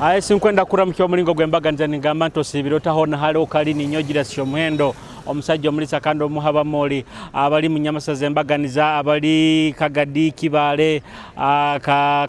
Aye sinkwenda kuramukya omulingo gw'embaganiza, ningamba nti osiibire otahona hali okali ninyogira syomuhendo omusajja omulisa kandi omuhabamoli abali mu Nyamasaza embaganiza, abali Kagadi, Kibaale,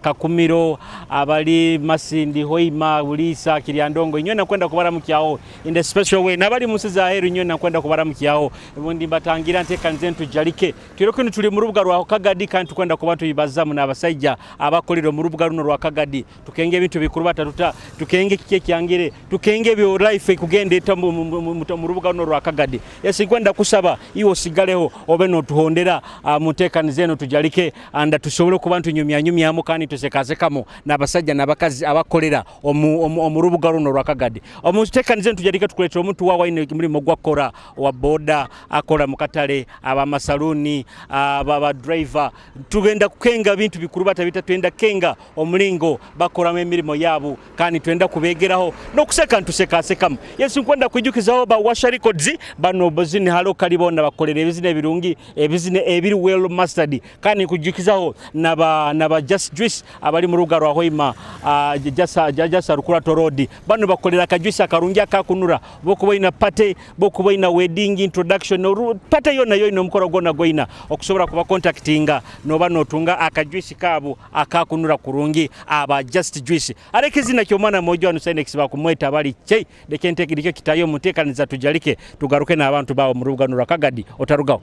Kakumiro, abali Masindi, Hoima, Buliisa, Kiryandongo, inywe nakwenda kubaramukyaho in the special way, nabali mu nsi za heru inywe nakwenda kubaramukyaho. Ubundi mbatangira nteekanize ntujalike twire tuli mu rubuga rwa Kagadi kandi tukwenda kuba tuyibazamu n'abasajja abakolera mu rubuga runo rwa Kagadi, tukenge ebintu bikuru batatuta, tukenge kiki ekyangire, tukenge ebyo life ekugenda eta mu rubuga runo rwa Kagadi. Yesi nkwenda kusaba iwe osigaleho obe notuhondera mu nteekaniza eno tujalike anda tusobole kuba ntunyumyanyumyamu kandi tusekasekamu n'abasajja n'abakazi abakolera omu rubuga runo rwa Kagadi. Omu nteekaniza eno tujalike tukuleetera omuntu wa waine mulimu gwakora wa boda, akola mu katale, abamasaluni, aba driver. Tugenda kukenga bintu bikuru batabita, twenda kenga omulingo bakoramu emirimo yabo kandi twenda kubegeraho n'okuseka ntusekasekamu. Yesu nkwenda kwijukizaho ba Washa Records bano bozini halo kalibona bakolera ebizine ebirungi, ebizine ebiri well mastered, kandi kujukizaho naba Just Juice abali mu rubuga rwa Hoima, Jasa Rukurato Road. Bano bakolera akajuice akarungi akakunura bokuba ina party, bokuba ina wedding introduction, party yona yoina omukoro gwona goina okusobola kuba contactinga noba notunga akajuice kabo akakunura kurungi aba Just Juice. Areke zina kyomwana mojo anu Sinex bakumweta bali chei dekente kirikyo kitayo mutekaniza tujalike tugaruke n'abantu bawo mu rubuga rwa Kagadi otarugaho.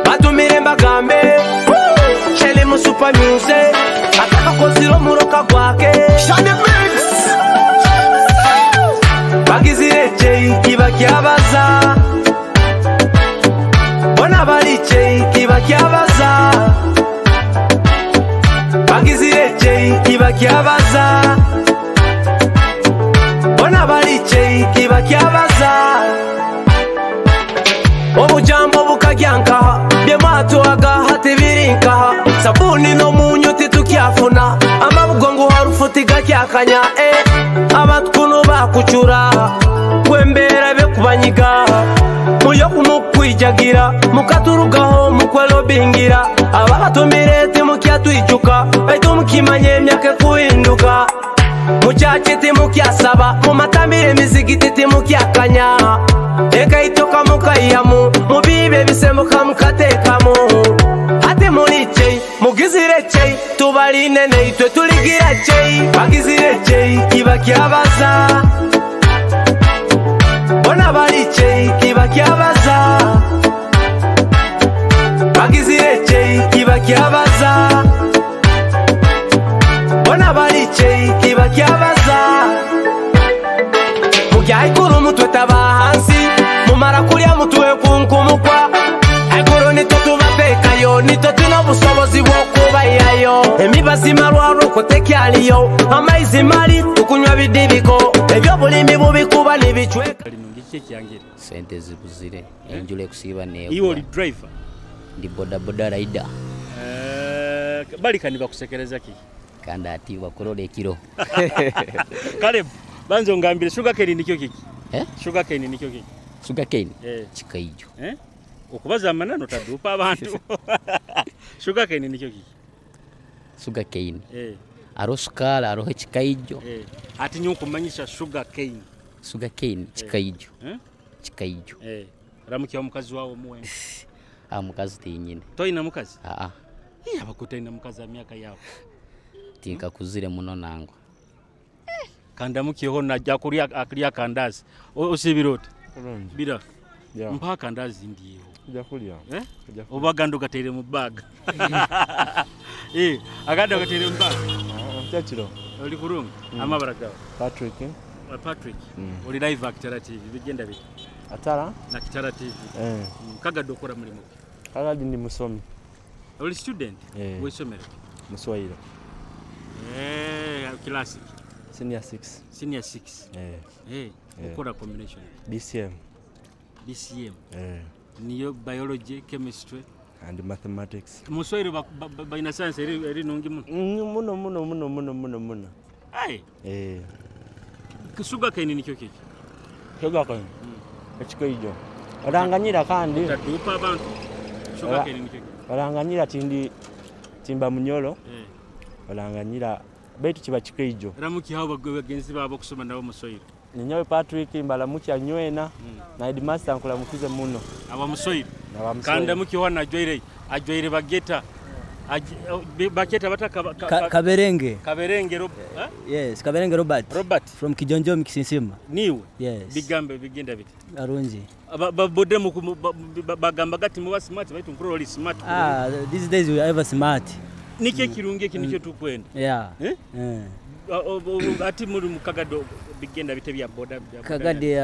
Batumire mbagambe Shele mu super music atakakoziro muroka gwake Shade mix bagizire chei kibakyabaza bona bali chei kibakyabaza bagizire chei kibakyabaza bona bali chei kibakyabaza obujambo bukagyanka byematwaga hatibirinka sabuni no munyo titukyafuna amabugongo harufuti gakyakanya abantu bakucura kwembera bekubanyiga muyo kumukwijagira mukaturugaho mukwelobingira ababatumire timukyatwijuka baitu mukimanye emyaka ekuhinduka muchache timukyasaba mumatambire emizigiti timukyakanya ekaitoka mukayamu mubibe bisembuka mukateekamu ate muli chei mugizire chei tubaline neitwe tuligira chei bagizire chei kibakyabaza bona bali chei kibakyabaza bagizire chei kibakyabaza bona bali chei kibakyabaza mukyaikuru mutwe tabahansi mumara kulya mutwe kunkumukwa aikuru nitwe tubatekayo nitwe tuna obusobozi bw'okubayayo emibazi malwaro kutekyaliyo amaizi mali tukunywa bidibiko ebyobulimi bubikuba nibicweka. Sente zibuzire enjule kusiba ne iwe oli driver ndi boda boda rider bali kandi bakusekereza ki kandi ati bakorora ekiro. Kale banzo ngambire sugar cane nikyo kiki? Sugar cane nikyo kiki? Sugar cane kikaijo. Okubaza amanano tadupa abantu. Sugar cane nikyo kiki? Sugar cane. Aro sukala aro kikaijo. Ati nyo kumanyisha sugar cane. Sugar cane kikaijo. Kikaijo. Ramukya omukazi wawo muwe. Mukazi tinyine. Toyina mukazi? Iya bakutaina mukazi amyaka yawo. Tinkakuzire muno nangwa. Kandamukiho najja kulya akulya kandazi. Osibirota. Bira. Mpa kandazi ndiyo. Ojja kulya. Oba gando gateire mu bag. Aganda gateire mu bag. Kyakiro. Oli kurungi. Amabara gawe. Patrick. Patrick. Oli live at Kitara TV bigenda bita. Atara? Na Kitara TV. Kagadi okora mulimu ki? Kagadi ndi musomi. Oli student? Wesomero? Muswahili. Classic. Senior 6. Senior 6. Okora combination. BCM. BCM. Niyo biology, chemistry and mathematics. Muswahili baina science eri nungi muno. Muno muno muno muno muno muno. Ai. Sugar cane nikyo kiki? Sugar cane. Ekikoijo. Oranganyira kandi. Tatupa abantu. Sugar cane nikyo kiki? Oranganyira tindi timba munyolo. Oranganyira Baitu kiba kikaijo. Ramukihaho bagenzi babo kusoma nabo musoiro. Ninyowe Patrick mbaramukya nywena na headmaster nkulamukize muno. Aba musoiro. Aba musoiro. Kandi ndamukiho najwaire ajwaire bageta. Baketa bataka Kaberenge. Kaberenge Yes, Kaberenge Robert. Robert from Kijonjo Mkisinsima. Niwe. Yes. Bigambe bigenda biti. Arungi. Babode bagamba gati muba smart baitu nkurora oli smart. These days we are ever smart. Nikyo kirungi eki nikyo tukwenda. Yeah. Eh? Ati muri mukagado bigenda bite bya boda bya. Kagade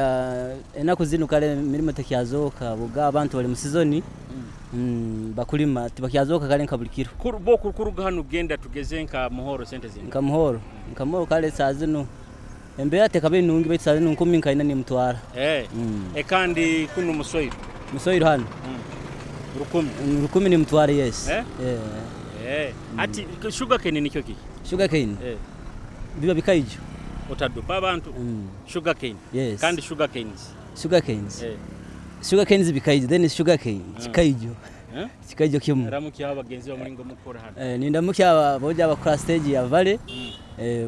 enaku zino kale mirimo tekyazoka buga abantu bali mu season. Bakulima tibakyazoka kale nka buli kiro. Bo kuruga hano genda tugeze nka muhoro sente zino. Nka muhoro. Nka muhoro kale saa zino. Embeera tekabe nungi baitu saa zino 14 ni mutwara. Kandi kuno musoiro. Musoiro hano. Rukumi. Rukumi ni mutwara, yes. Ati sugar cane nikyo ki? Sugar cane. Biba bikaijo. Otadupa abantu. Sugar cane. Yes. Kandi sugar canes. Sugar canes. Sugar canes bikaijo, then sugar cane. Kikaijo. Kikaijo kimu. Ramukiya abagenzi bamuringo mukora hano. Nindamukiya boja abakora stage ya Valley.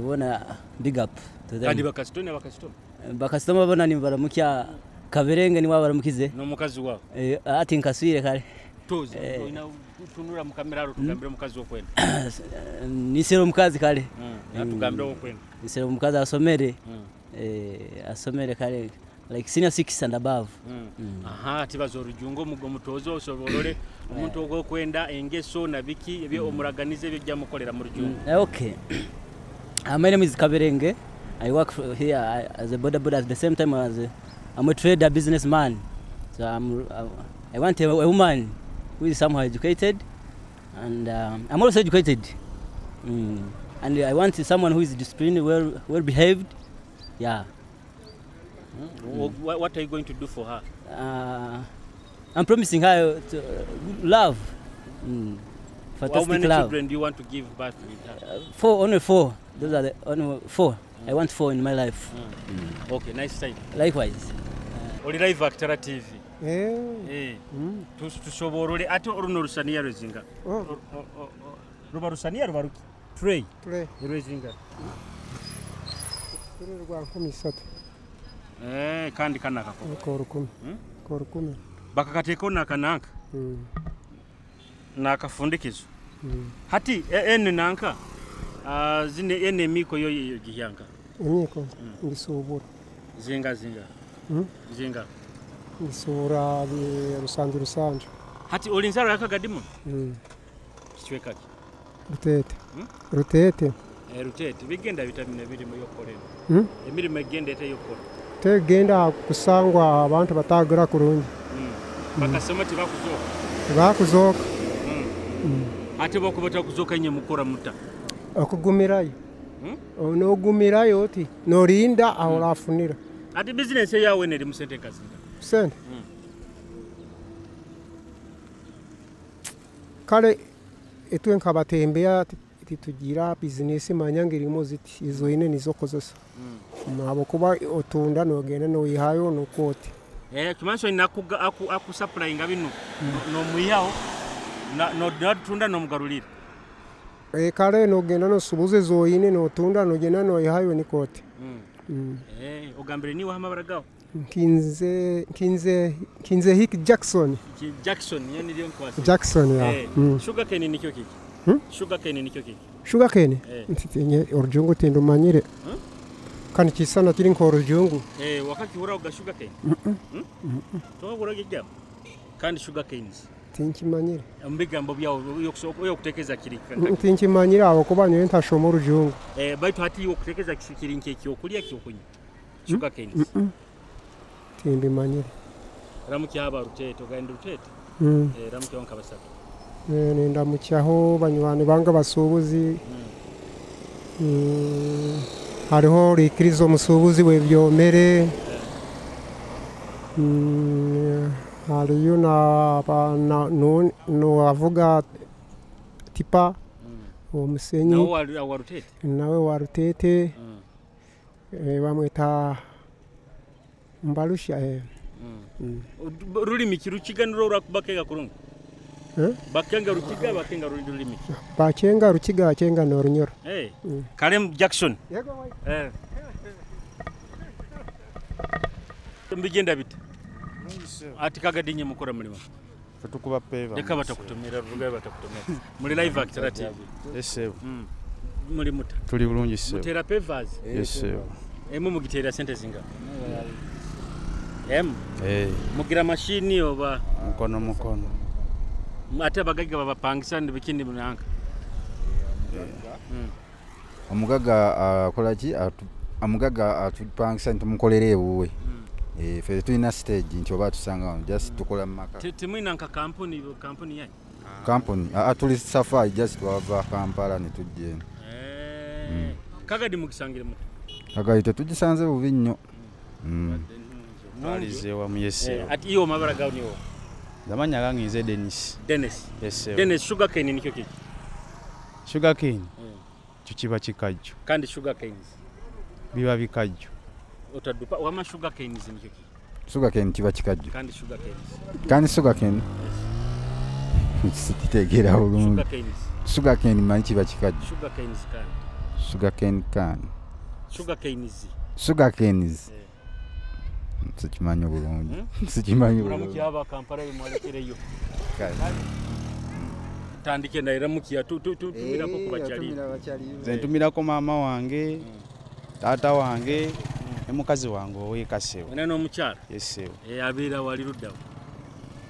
Bona big up to them. Kandi bakasitona bakasitoma. Bakasitoma bona ni baramukiya Kaberenge ni wabaramukize. No mukazi wawe. Ati nkaswire kale. Tozi ina tunura mukamera tugambira mukazi wokwenda. Nisero mukazi kale. Natugambira wokwenda. Nisero mukazi asomere. Asomere kale like senior 6 and above. Aha tibazo rujungo mutozo osoborole omuntu ogwokwenda engeso na biki ebyo omuraganize ebyo byamukolera mu rujungo. Okay. My name is Kaberenge. I work here as a border border at the same time as I'm a trader businessman. So I want a woman who is somehow educated, and I'm also educated. And I want someone who is disciplined, well behaved. Yeah. What are you going to do for her? I'm promising her to, love. Fantastic. How many love. Children do you want to give birth with her? 4, only 4. Those are the only 4. I want 4 in my life. Okay, nice time. Likewise. Oli live Actara TV. Tusoborole ate oruno rusaniya rwezinga. Ruba rusaniya ruba ruki? Tray. Tray. Rwezinga. Tray rwa 13. Kandi kanaka ko. Ko rukumi. Ko rukumi. Bakakateko nakananka. Nakafundikizo. Hati ene nanka. Zine ene miko yo gihanga. Emiko ngisubura. Zinga zinga. Zinga. Ngisubura rusanju rusanju. Hati olinzaro yakagadimu? Kichweka ki? Rutete. Rutete. Rutete bigenda vitamine biri mu yokolera. Emirimo egenda ete yokola. Tegenda kusangwa abantu batagura kurungi. Bakasema tibakuzoka. Tibakuzoka. Ate bakubata kuzoka nye mukora muta. Okugumirayo. Onogumirayo oti norinda aho rafunira. Ati business yawe neri musente kazinga. Sente. Kale etwe nkabatembea titugira business manyangirimo ziti izo ine nizo kozesa. Nabo kuba otunda nogenda noyihayo nokoti. Kimanso inakuga aku supply ngabino no muyaho na no tunda no mugarulira. Kale nogenda no subuze zoyine no tunda nogenda noyihayo nikoti. Ogambire ni wahama baragao. Nkinze hiki Jackson. Jackson yani ndio nkwasi. Jackson ya. Sugar cane nikyo kiki. Sugar cane nikyo kiki. Sugar cane? Ntitinye orujungu tindumanyire. Kandi kisana kiri nko orujungu. Wakakihura uga sugar cane. Tokakura kijam. Kandi sugar canes. Tinkimanyire. Mbigambo byawo yo kutekeza kiri. Tinkimanyire abo kuba nyo ntashoma orujungu. Baitu hati yo kutekeza kiri nkeki okulya kyokunywa. Sugar canes. Timbimanyire. Ramuki haba rutete ogenda rutete. Ramuki wanka basatu. Nindamukyaho banywani banga basubuzi. Hariho rikirizo musubuzi webyomere. Hariyo na no avuga tipa omusenyi. Nawe wa rutete. Nawe wa rutete. Bamweta Mbalusha. Rulimi kirukiganiro urakubakega kurungu. Bakenga Rukiga, bakenga rulimi. Bakenga Rukiga, bakenga n'Orunyoro. Hey. Kalem Jackson. Yego. Mbigenda bite? Ati kagadinye mukora mulimo. Tukuba peva. Leka batakutumira rugaye batakutumira. Muri live Kitara TV. Yes sir. Muri muta. Tuli bulungi sir. Mutera pevas. Yes sir. Emu mugitera sente zinga. Emu. Eh. Mugira mashini oba mukono mukono. Ate abagagga babapangisa ndibikindi munanka. Omugaga akola ki? Omugaga atupangisa ntumukolera ewuwe. Ffe tulina stage nti oba tusanga wano just tukola mu maka. Temulina nka kampuni yanyu? Kampuni tuli safari just twava Kampala ne tujja eno. Kagadi mugisangire muti? Kagadi tetugisanze bubi nnyo. Twalize wamu yese. Ati iyo mabara gawo niwo? Ndamanya gange nze Dennis. Dennis. Yes sir. Dennis, sugar cane nikyo kiki? Sugar cane? Kyo kiba kikajjo. Kandi sugar canes? Biba bikajjo. Otadupa wama sugar canes nikyo kiki? Sugar cane kiba kikajjo. Kandi sugar canes. Kandi sugar cane? Yes. Sikitegera bulungi. Sugar canes. Sugar cane manyi kiba kikajjo. Sugar canes kan. Sugar cane kan. Sugar canes. Sugar canes. Sikimanyi bulungi. Sikimanyi bulungi. Muramukiya aba Kampala bimwalekereyo. Tandike nairamukiya tumirako ku bakyali. Nze ntumirako maama wange, taata wange, ne mukazi wange ow'ekasebo. Ona n'omukyala? Yes sir. Abeera wali luddawo.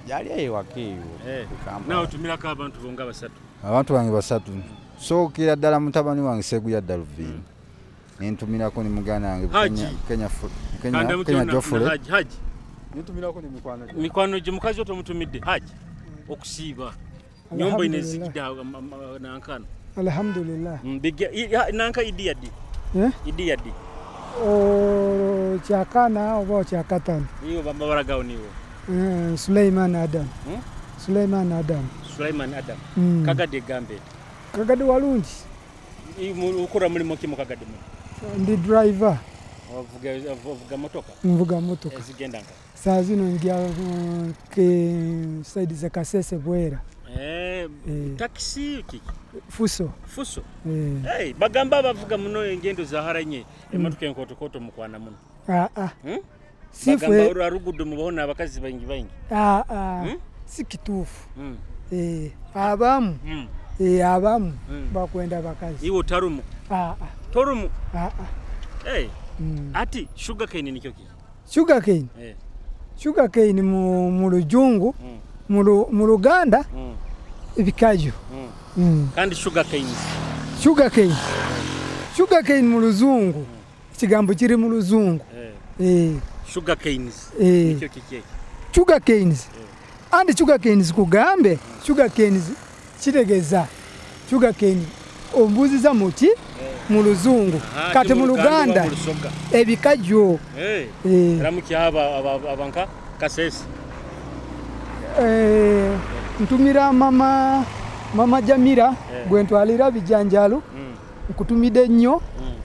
Yali ewaka eyo. Nawe otumirako abantu bo nga basatu. Abantu bange basatu. Sookera ddala mutabani wange Seguya Dalvin. Nentumirako ne muganda wange Kenya Joffrey. Haji. Nentumirako ne mikwano gye. Mikwano gye mukazi otomutumidde Haji. Okusiiba. Nyombo inezigida nankano. Alhamdulillah. Nanka idi yadi. Idi yadi. O kyakana oba kyakatano. Iyo bamabara gawo niwo. Suleiman Adam. Suleiman Adam. Suleiman Adam. Kagadi gambe. Kagadi walungi. Ukora mulimo ki mu Kagadi mu? Ndi driver. Ovuga motoka? Mvuga motoka. Ezigenda nka? Saa zino ngia ke side za Kasese Bwera. Taxi kiki? Fuso. Fuso. Hey, bagamba bavuga muno engendo za haranye emotoka enkotokoto mukwana muno. Sifwe bagamba arugudo mubona abakazi baingi baingi. Si kituufu. Abamu. Abamu bakwenda bakazi. Iwo tarumu. Torumu. Hey. Ati sugar cane nikyo ki? Sugar cane. Sugar cane mu Lujungu, mu Luganda ebikajo. Kandi sugar canes. Sugar cane. Sugar cane mu Luzungu. Ekigambo kiri mu Luzungu. Sugar canes. Nikyo kiki? Sugar canes. Andi sugar canes kugambe, sugar canes kitegeza. Sugar cane ombuziza muki? Mu Luzungu. Kati mu Luganda ebikajo. Ramuki aba abanka Kasese. Ntumira mama Jamira gwe ntwalira bijanjalo. Nkutumidde nnyo.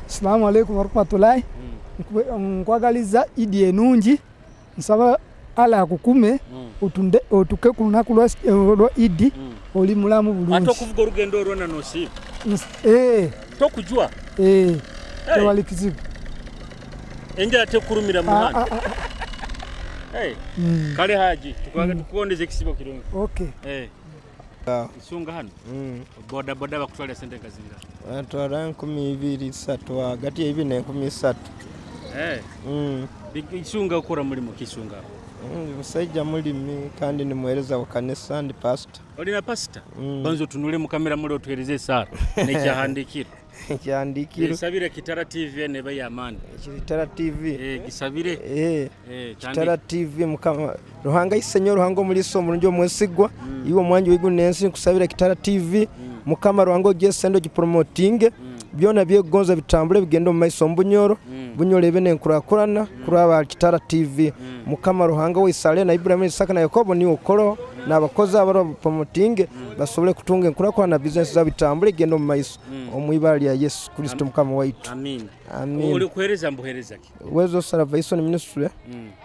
Assalamu alaikum warahmatullahi. Nkwagaliza Idi enungi. Nsaba Allah akukume otunde otuke ku lunaku lwa Idi oli mulamu bulungi. Ate okuvuga olugendo olwona n'osiiba? Tokujwa? Tewali kizibu. Enjala tekurumira mu muhanda? Kale Haji, tukugondeze ekisibo kirungi. Okay. Isunga hano. Boda boda bakutwalira sente nga zinga? Batwala 2003 hagati ya 2 na 13. Isunga ukora mulimu kisunga? Musajja mulimi kandi ni muweereza wa kanisa, ndi pastor. Olina pastor? Banza otunule mu kamera muli otuweereze esaala n'ekyahandiikiro. Ekyahandiikiro. Gisabire Kitara TV neba y'amaani. Kitara TV. Gisabire. Kitara TV Mukama Ruhanga isenyo Ruhanga omuliso omulungi omwesigwa iwe omwangi w'iggulu n'ensi nkusabira Kitara TV Mukama Ruhanga ogyesende ogipromotinge byona byegonza bitambule bigende omu maiso omu Bunyoro ebe nenkurakurana kuraba Kitara TV Mukama Ruhanga wa Isale na Ibrahimu Isaka na Yakobo niwe okoroho n'abakozi abaro promotinge basobole kutunga enkurakurana business zabo bitambule gende omu maiso omu ibara lya Yesu Kristo Mukama waitu. Amin. Amin. Uri kuhereza mbuhereza ki? Wezo Salvation Ministry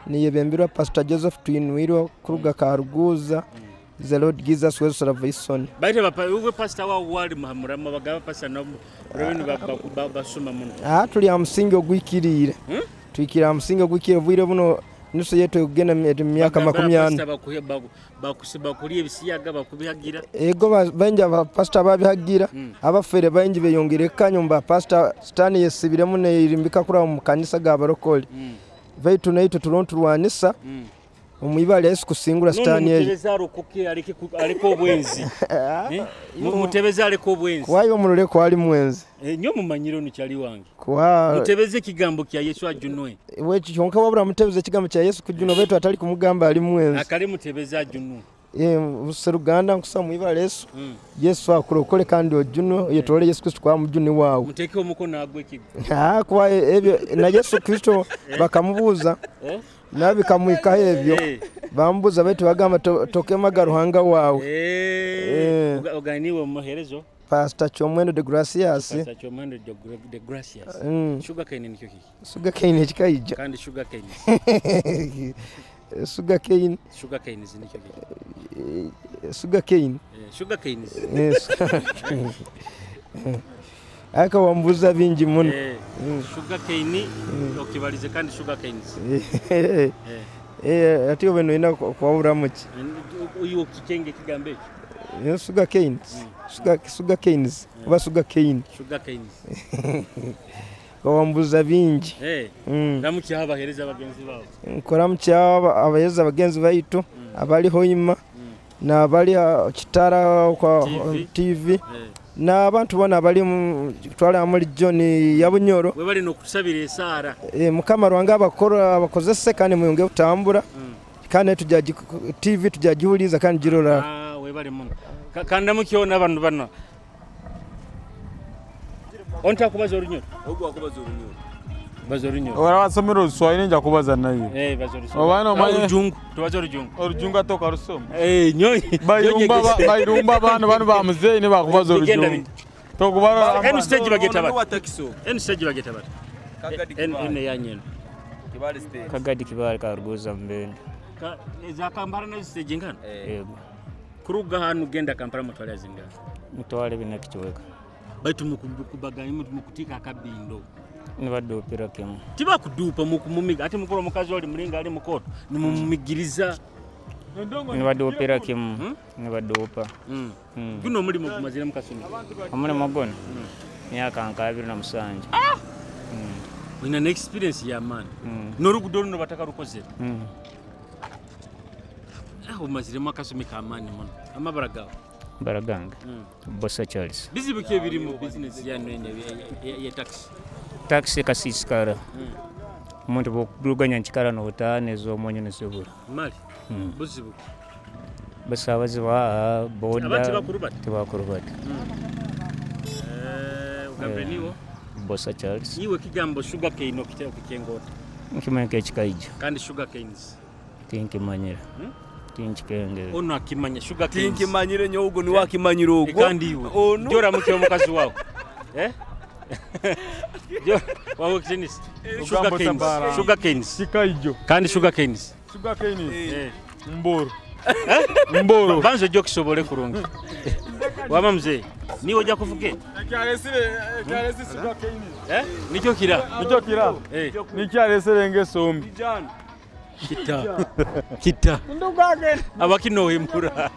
niyebembirwa Pastor Joseph Twinwirwa kuruga Karuguza. The Lord Jesus was salvation. Baite bapa pastor wa wali muhamurama bagaba pastor no robinu basuma muno. Tuli amusingi ogwikirire. Twikira amusingi ogwikirire bwire buno nusu yetu kugenda myaka 40. Bakusiba kuli ebisiyaga bakubihagira. Ego baingi pastor babihagira abafere baingi beyongereka nyumba pastor Stani yesibiremu neyirimbika kura mu kanisa g'abarokole. Baitu naitwe tulontulwanisa. Omwibali Yesu kusingura Stani eyo. Mutebeza arokoke aleke obwenzi. Mutebeza aleke obwenzi. Kwayo omuloleko ali mwenzi. Nyo mumanyiro nikyali wange. Mutebeze ekigambo kya Yesu ajunwe. We kyonka wabula mutebeze ekigambo kya Yesu kujunwa baitu atali kumugamba ali mwenzi. Akale mutebeza ajunwe. Seruganda nkusaba mwibali Yesu. Yesu akurokole kandi ojunwe yetole Yesu Kristo kwa mujuni wawe. Muteke omukono agwe kigo. Kwa ebyo na Yesu Kristo bakamubuuza. Nabi kamwika ebyo bambuza baitu bagamba tokemaga Ruhanga wawe. Oganiwe muherezo Pastor Chomwendo de Gracias. Pastor Chomwendo de Gracias. Sugar cane nikyo kiki? Sugar cane ekikaija. Kandi sugar cane. Sugar cane. Sugar cane nikyo kiki? Sugar cane. Sugar cane. Yes. Aka wambuza bingi muno. Sugar cane okibalize kandi sugar canes. Ati obeno ina kwawura muki. Uyo kikenge kigambo ekyo. Sugar canes. Sugar canes. Oba sugar cane. Sugar canes. Wambuza bingi. Ramuki abahereza bagenzi bawe. Nkora muki abahereza bagenzi baitu abali Hoima na abali Kitara kwa TV. Na abantu bona bali twala muri John ya Bunyoro we bali no kusabira esara Mukama Ruhanga abakora abakozese kandi muyonge kutambura kandi tujaji TV tujajihuliza kandi jirora we bali muno kanda mukiona abantu bano onta kubaza orunyoro ogwa kubaza orunyoro baza orunyoro ora wasomero Swahili nja kubaza nayo baza orunyoro orujungu tubaza orujungu orujungu atoka rusoma nyoyi bayirumba abantu bano ba muzeyi ne bakubaza orujungu tokubara en stage bageta bat en stage bageta bat en yanyeno kibali stage kagadi kibali karuguza mbende ka za Kampala na stage ngana yego kuruga hanu genda Kampala mutwale zingana mutwale binakichweka baitu mukubaganya mukutika akabindo nibadupira kimu tibakudupa mukumumiga ati mukuru omukazi oli mulinga ali mukoto nimumumigiriza nibadupira kimu nibadupa guno omulimu gumazire mukasumi omulimu guno myaka nka 27 olina ne experience ya maani n'oluguudo luno batakalukozera omaziremu akasumi k'amaani muno amabara gawe Baraganga Bosa Charles. Bizibu ki ebiri mu business yanu ya taxi? Taxi kasisikara. Omuntu bw'okuluganya nkikara n'otaana ez'omwonyo nezibura. Mali buzibu ki? Basaabazi ba boda abantu tibakurubata? Tibakurubata. Ogambe niwo? Bosa Charles. Iwe kigambo sugar cane okikengota? Nkimanya ekikaija. Kandi sugar canes? Tinkimanyira. Tinchikenge. Ono akimanya sugar cane. Tinkimanyire nyo ugo ni wakimanyira ugo. Kandi iwe. Jora muke omukazi wawe. Jo wawe kinis. Sugar canes. Sugar canes. Kikaijo. Kandi sugar canes. Sugar canes. Mboro. Mboro. Banzo jo kisobole kurungi. Wama mzee. Ni oja kuvuge? Ekyalesi sugar canes. Nikyo kira. Nikyo kira. Nikyalesere ngesombi. Kita. Kita. Abakino himura.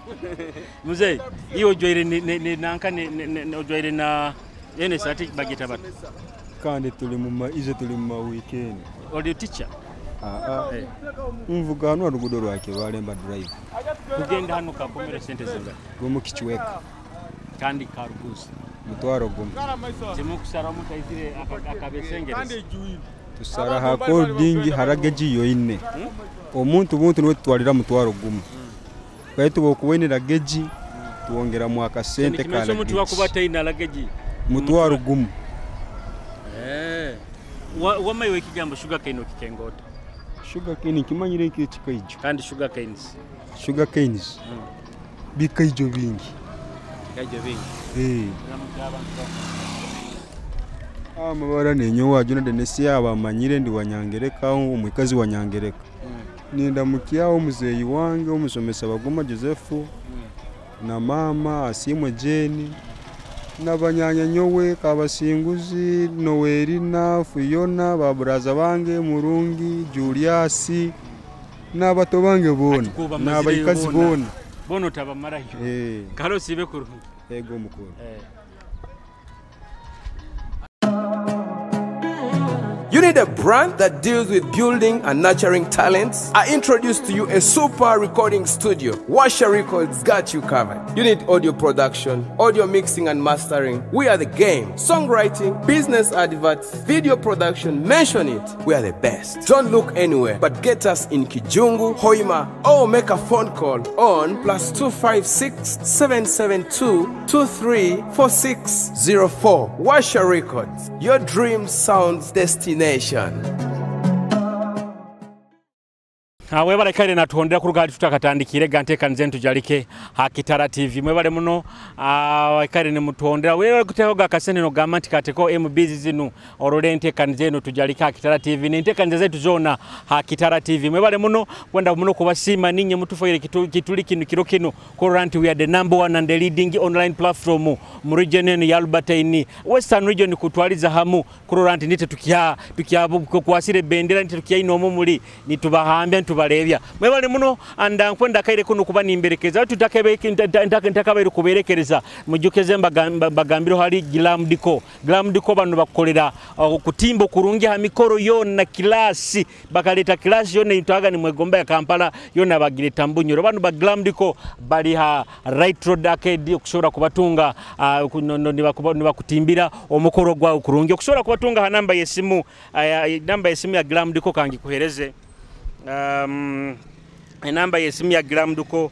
Mzee, iyo ojwaire ne nanka ne ojwaire na ene sati bageta bat. Kandi tuli mu ize tuli mu weekend. Oli teacher? Mvuga hano rugudo rwake balemba drive. Kugenda hano kakomere sente zinga. Gomu kichweka. Kandi karuguzi. Mutwaro gumu. Timukusara mutaizire akabesengereza. Tusara hakodingi harageji yoine. Omuntu buntu niwe tutwalira mutwaro gumu. Baitu bokuwenera geji tuwongera mu akasente kala. Omuntu wakuba taina lageji. Mutwaro gumu. Wamayiwe ekigambo sugar cane okikengota. Sugar cane nkimanyire ekikaijo. Kandi sugar canes. Sugar canes. Bikaijo bingi. Bikaijo bingi. Amabara nenyo wajuna denesi abamanyire ndi wanyangereka omwikazi wanyangereka. Ninda mukyawo muzeyi wange omusomesa Baguma Joseph. Na mama Asiimwe Jane n'abanyanya nyowe Kabasinguzi, Noelina, Fiona, baburaza bange Murungi, Julius n'abato bange boona n'abaikazi boona. Boona otabamarayo. Kale osiibe kurungi. Ego mukuru. You need a brand that deals with building and nurturing talents? I introduce to you a super recording studio. Washa Records got you covered. You need audio production, audio mixing and mastering. We are the game. Songwriting, business adverts, video production, mention it. We are the best. Don't look anywhere, but get us in Kijungu, Hoima, or make a phone call on +256 772 234604. Washa Records, your dream sounds destination. Webale kale natuhondera ku rugali tutakatandikire ganteekanize ntujalike ha Kitara TV. Mwebale muno kale ne mutuhondera wewe kuteko gakasente no gamba nti kateko MBs zinu orole enteekanize eno tujalike ha Kitara TV n'enteekanize zetu zona ha Kitara TV. Mwebale muno kwenda muno kubasiima ninye mutufoire kituli kino kiro kino kurora nti we are the number one and the leading online platform mu region eno ya Albertine Western region kutwaliza hamu kurora nti nite tukiya tukiya bendera nti tukiya inomo muli nitubahambya nitubalebya. Mwebale muno anda nkwenda kaire kuno kuba nimberekeza ntakabere kuberekereza mujukeze mbagambiro hali Glam Diko. Glam Diko bano bakolera kutimbo kurungi ha mikoro yona kilasi bakaleta kilasi yona itaga ni mwegomba ya Kampala yona bagireta mbunyoro. Bano ba Glam Diko bali ha Right Road Arcade okusobola kubatunga nibakutimbira omukoro gwa kurungi okusobola kubatunga ha namba yesimu ya Glam Diko kangi kuhereze enamba yesimu ya Glam Diko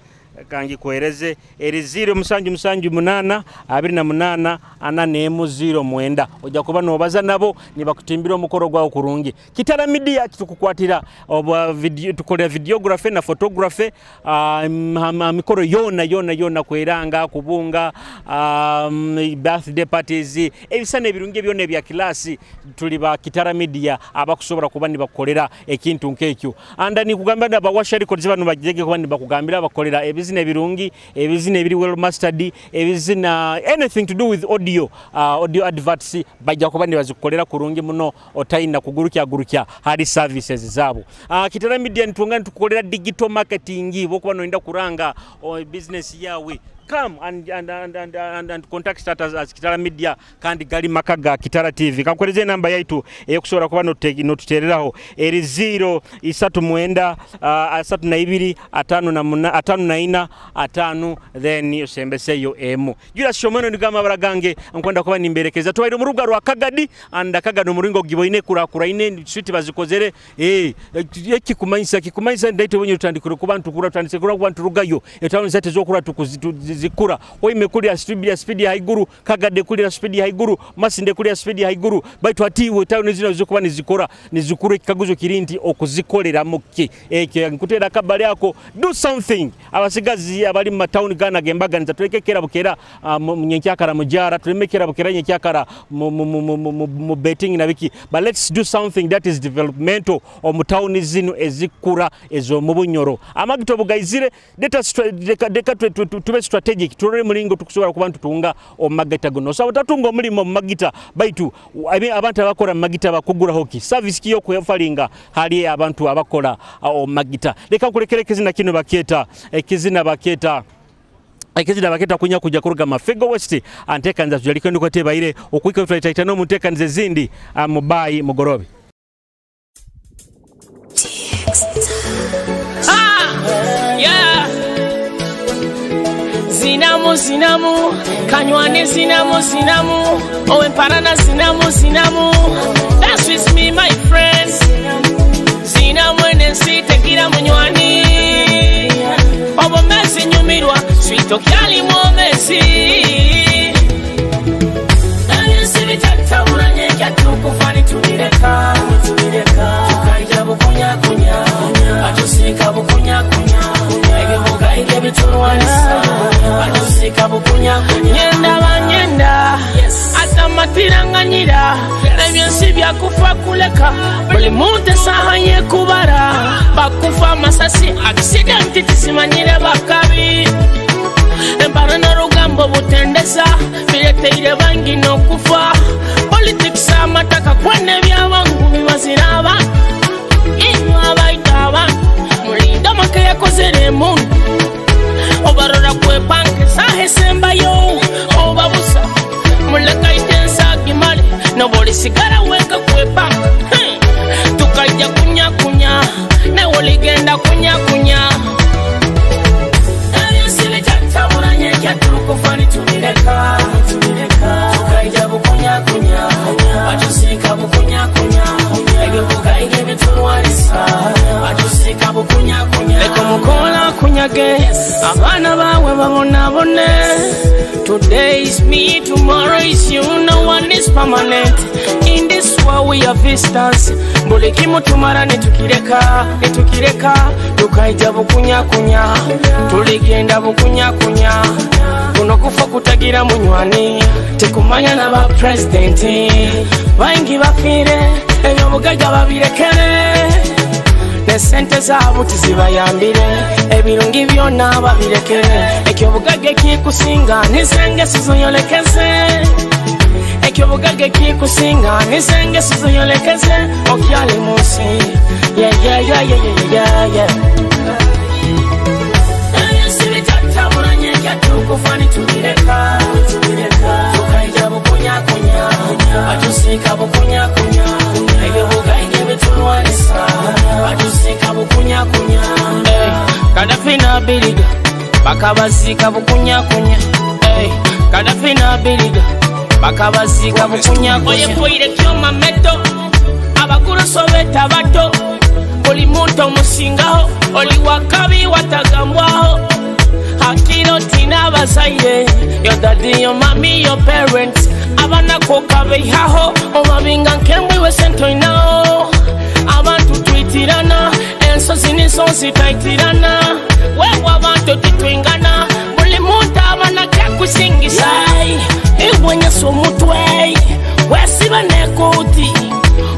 kangi kuhereze eri 0778 28 4109. Ojja kuba nobaza nabo nibakutimbira omukoro gwawo kurungi. Kitara Media kitukukwatira oba video, tukolera videography na photography mikoro yona yona yona kweranga kubunga birthday parties ebisana ebirungi byonna ebya kilasi. Tuli ba Kitara Media abakusobola kuba nibakolera ekintu nkekyo. Anda nikugamba naba Washa Records bano bajege kuba nibakugambira bakolera ebizina ebirungi, ebizina ebiri well mastered, ebizina anything to do with audio, audio adverts bajja kuba nibazikolera kurungi muno otaina kugurukya gurukya hali services zabo. Kitara Media nitunga nitukolera digital marketing bokuba noenda kuranga business yawe. Come and contact us as Kitara Media kandi gali makaga Kitara TV. Kankueleze namba yaitu eyokusobola kuba notutereraho eri 0 3 9 32 54 5 then osembeseyo emu. Julius Shomeno nigamba baragange nkwenda kuba nimberekeza tuwaire mu rubuga rwa Kagadi anda Kagadi omuringo giboine kurakuraine street bazikozere ekikumanyisa kikumanyisa ndaite bonye tutandikire kuba ntukura tutandise kuba nturugayo etawuni zate zokura zikura oime kulira speed ya haiguru Kagade kulira speed ya haiguru Masinde kulira speed ya haiguru baitu atiwe tawuni zino zikuba nizikora nizikura ekikaguzo kirinti okuzikolera muki ekyo nkutera kabali yako do something. Abasigazi abali mu town gana gembaganiza tulekekera bukera munyenkyakara mujara tulemekera bukera nyenkyakara mu betting na biki, but let's do something that is developmental omu town zino ezikura ezo mu bunyoro amagito bugaizire deka tube strategic turore mulingo tukusobola kuba ntutunga omagita gono so tatunga omulimo magita baitu abantu abakora magita bakugura hoki service kiyo kufalinga hali abantu abakora omagita. Leka nkulekere kizina kino baketa ekizina baketa kunya kuja kuruga Mafego West antekanza tujaliko ndiko tebaire okuika tutaitano mutekanze zindi mubai mugorobi. Yeah. Zinamu zinamu kanywane zinamu zinamu owe mparana zinamu zinamu dance with me my friends zinamu enensi tekira munywani obomezi nyumirwa swito kyali mwomezi ebyensi bitatabulanye kyatukufa nitubireka tukalya bukunyakunya batusika bukunyakunya ebibuga ebitulwanisa batusika bukunyakunya nyenda banyenda atamatiranganyira ebyensi byakufa kuleka buli muntu esaha yekubara bakufa amasasi accident tisimanyire bakabi Emparo n'orugambo butendeza bireteire bangi n'okufa. Politics amataka kwene ebyabangu bibazira abantu. Inywe abaita abantu mulinde amaka yakozere emundu. Obarora kwepanka esaha esembayo obabusa mulekaite ensagimale nobolisigara weka kwepanka. Tukajja kunyakunya nawe oligenda kunyakunya. Tukufa nitubireka, tukaija bukunyakunya, batusika bukunyakunya, ebyobuga ebitulwanisa, batusika bukunyakunya. Leka omukola akunyage, abaana baawe babonabone. Today is me, tomorrow is you, no one is permanent. In this world we are visitors. Buli kimu tumara nitukireka, nitukireka, tukaija bukunyakunya, tuligenda bukunyakunya. Kuno kufa kutagira munywani, tekumanya n'aba presidenti. Baingi bafiire, ebyobugagga babirekere. Ne sente zaabo tizibayambire, ebirungi byonna babirekere. Ekyobugagga ekikusinga n'ensengeso zoyolekeze. Ekyobugagga ekikusinga n'ensengeso zoyolekeze. Okyali mu nsi. Yeah, yeah, yeah, yeah, yeah, yeah, yeah. Tukufa nitubireka, tukaija bukunyakunya, batusika bukunyakunya, ebyobugaige bitulwanisa, batusika bukunyakunya. Kadafi n'Abiriga bakabasika bukunyakunya. Kadafi n'Abiriga bakabasika bukunyakunya. Oyepoire kyoma meto abaguruso beta bato, buli muntu omusingaho, oli wakabi watagambwaho. Hakiro tina abazaire, your daddy, your mommy, your parents. Abana kokabeihaho, obabinga nkembwe wesento inao. Abantu twitirana, ensozi n'ensonzi taitirana. Wewe abantu titwingana, buli muntu abana kyakusingisa. Iwenyeso omutwe, wesiba n'ekooti.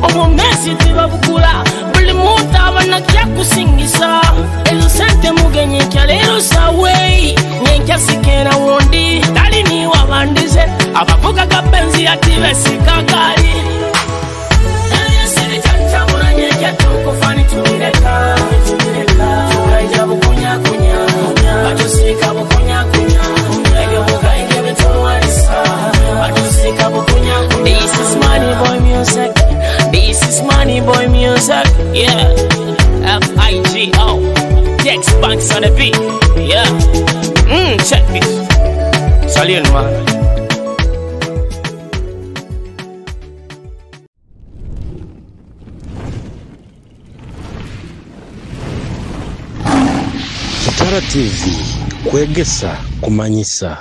Obumesi tibabukula, buli muntu abana kyakusingisa. Ezo sente mugenyi nkya leero sawe, nyenkya sikera wundi. Tali niwe abandize, abavuga ga benzi ati besika gaali. Tukufa nitubireka, tukaija bukunyakunya, batusika bukunyakunya, ebyobugaige bitulwanisa, batusika bukunyakunya. This is Money Boy music. This is Money Boy music. Yeah. F-I-G-O. Dex Banks on the beat. Yeah. Check this. Salute, man. Kitara TV kwegesa kumanyisa.